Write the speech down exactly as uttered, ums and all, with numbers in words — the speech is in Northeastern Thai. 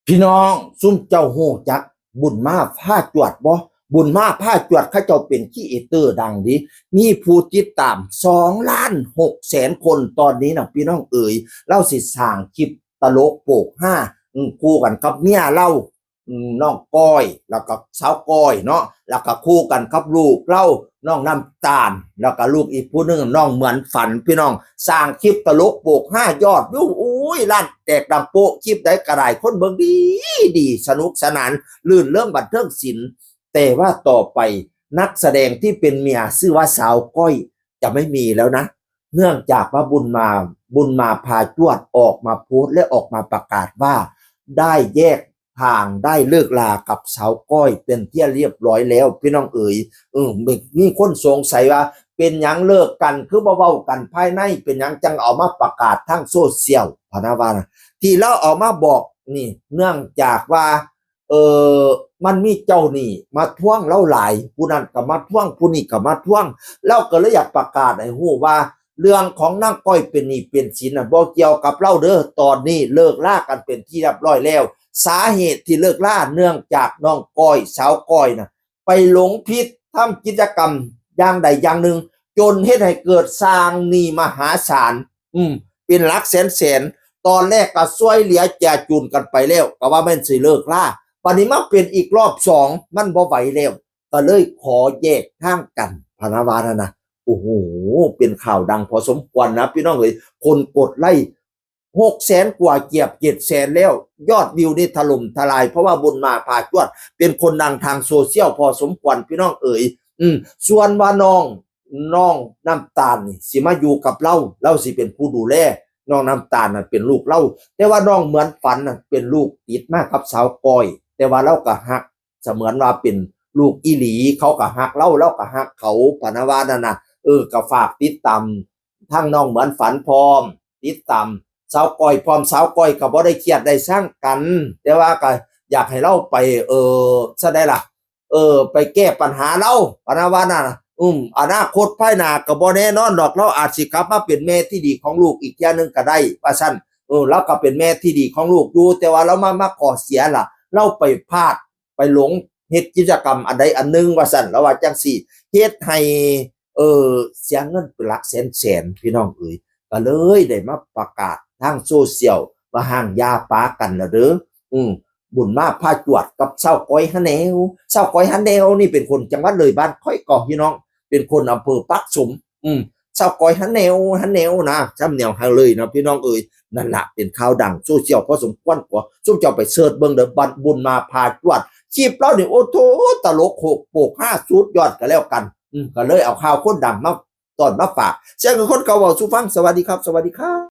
พี่น้อง ซุมเจ้าฮู้จักบุญมาพาจวดบ่? บุญมาพาจวดเขาเจ้าเป็นครีเอเตอร์ดังเด้ มีผู้ติดตามสองล้านหกแสนคนตอนนี้นะพี่น้องเอ๋ย ลาวสิสร้างคลิปตลกโปกฮา อืม คู่กันกับเมียลาว อืม น้องก้อย แล้วก็สาวก้อยเนาะ แล้วก็คู่กันกับลูกลาว น้องน้ำตาล แล้วก็ลูกอีกผู้หนึ่งน้องเหมือนฝัน พี่น้อง สร้างคลิปตลกโปกฮายอดวิว อุ้ย ล้านแตกดังโป๊ะ คลิปใดก็ได้คนเบิ่งดีดี สนุกสนาน รื่นเริงบันเทิงศิลป์ แต่ว่าต่อไปนักแสดงที่เป็นเมียชื่อว่าสาวก้อยจะไม่มีแล้วนะ เนื่องจากว่าบุญมา บุญมาพาจวดออกมาโพสต์และออกมาประกาศว่า ได้แยกทาง ได้เลิกลากับสาวก้อยเป็นที่เรียบร้อยแล้ว พี่น้องเอ๋ย เออ มี มีคนสงสัยว่าเป็นหยังเลิกกัน คือบ่เว้ากันภายใน เป็นหยังจังเอามาประกาศทางโซเชียล พะนะว่านะ ที่ลาวเอามาบอกนี่ เนื่องจากว่า เออ มันมีเจ้าหนี้มาทวงลาวหลาย ผู้นั้นก็มาทวง ผู้นี้ก็มาทวง ลาวก็เลยอยากประกาศให้ฮู้ว่า เรื่องของนางก้อยเป็นหนี้เป็นสินน่ะ บ่เกี่ยวกับลาวเด้อ ตอนนี้เลิกลากันเป็นที่เรียบร้อยแล้ว สาเหตุที่เลิกลาเนื่องจากน้องก้อย สาวก้อยน่ะ ไปหลงผิดทำกิจกรรมอย่างใดอย่างหนึ่ง จนเฮ็ดให้เกิดสร้างหนี้มหาศาล อืม เป็นหลักแสนแสน ตอนแรกก็ช่วยเหลือเจือจุนกันไปแล้ว ก็ว่าแม่นสิเลิกลา บัดนี้มาเป็นอีกรอบสอง มันบ่ไหวแล้ว ก็เลยขอแยกทางกัน พะนะว่านั่นนะ โอ้โห เป็นข่าวดังพอสมควรนะพี่น้องเอ๋ย คนกดไลค์หกแสนกว่า เกือบเจ็ดแสนแล้ว ยอดวิวนี่ถล่มทลาย เพราะว่าบุญมาพาจวด เป็นคนดังทางโซเชียลพอสมควรพี่น้องเอ๋ย อืม ส่วนว่าน้อง น้องน้ำตาลนี่สิมาอยู่กับลาว ลาวสิเป็นผู้ดูแล น้องน้ำตาลน่ะเป็นลูกลาว แต่ว่าน้องเหมือนฝันน่ะเป็นลูกติดมากับสาวก้อย แต่ว่าลาวก็ฮัก เสมือนว่าเป็นลูกอีหลี เขาก็ฮักลาว ลาวก็ฮักเขา พะนะว่านั่นน่ะ เออ ก็ฝากติดตามทั้งน้องเหมือนฝันพร้อม ติดตามสาวก้อยพร้อม สาวก้อยก็บ่ได้เครียดได้ซังกัน แต่ว่าก็อยากให้ลาวไป เออ ซะได้ล่ะ เออ ไปแก้ปัญหาลาว พะนะว่านั่นน่ะ อืม อนาคตภายหน้าก็บ่แน่นอนดอก ลาวอาจสิกลับมาเป็นแม่ที่ดีของลูกอีกเทื่อนึงก็ได้ ว่าซั่น เออ ลาวก็เป็นแม่ที่ดีของลูกอยู่ แต่ว่าลาวมา มาก่อเสียล่ะ ลาวไปพลาด ไปหลงเฮ็ดกิจกรรมอันใดอันหนึ่ง ว่าซั่น ลาวว่าจั่งซี้ เฮ็ดให้ เออ เสียเงินเป็นหลักแสนแสน พี่น้องเอ๋ย ก็เลยได้มาประกาศทางโซเชียลว่าห้างอย่าปากันแล้วเด้อ อืม บุญมาพาจวดกับสาวก้อยฮะแนว สาวก้อยฮะแนวนี่เป็นคนจังหวัดเลย บ้านข้อยก็พี่น้อง เป็นคนอำเภอปากชม อืม สาวก้อยฮะแนว ฮะแนวนะ สำเนียงฮะเลยนะพี่น้องเอ๋ย นั่นล่ะเป็นข่าวดังโซเชียลพอสมควร ก็ซุมเจ้าไปเสิร์ชเบิ่งเด้อ บัดบุญมาพาจวด คลิปลาวนี่ โอ้โถ ตลกโขกโปกฮาสุดยอดก็แล้วกัน อืม ก็เลยเอาข่าวคนดังมาตอนมาฝาก เสียงของคนเก่าเว้าสู่ฟัง สวัสดีครับ สวัสดีครับ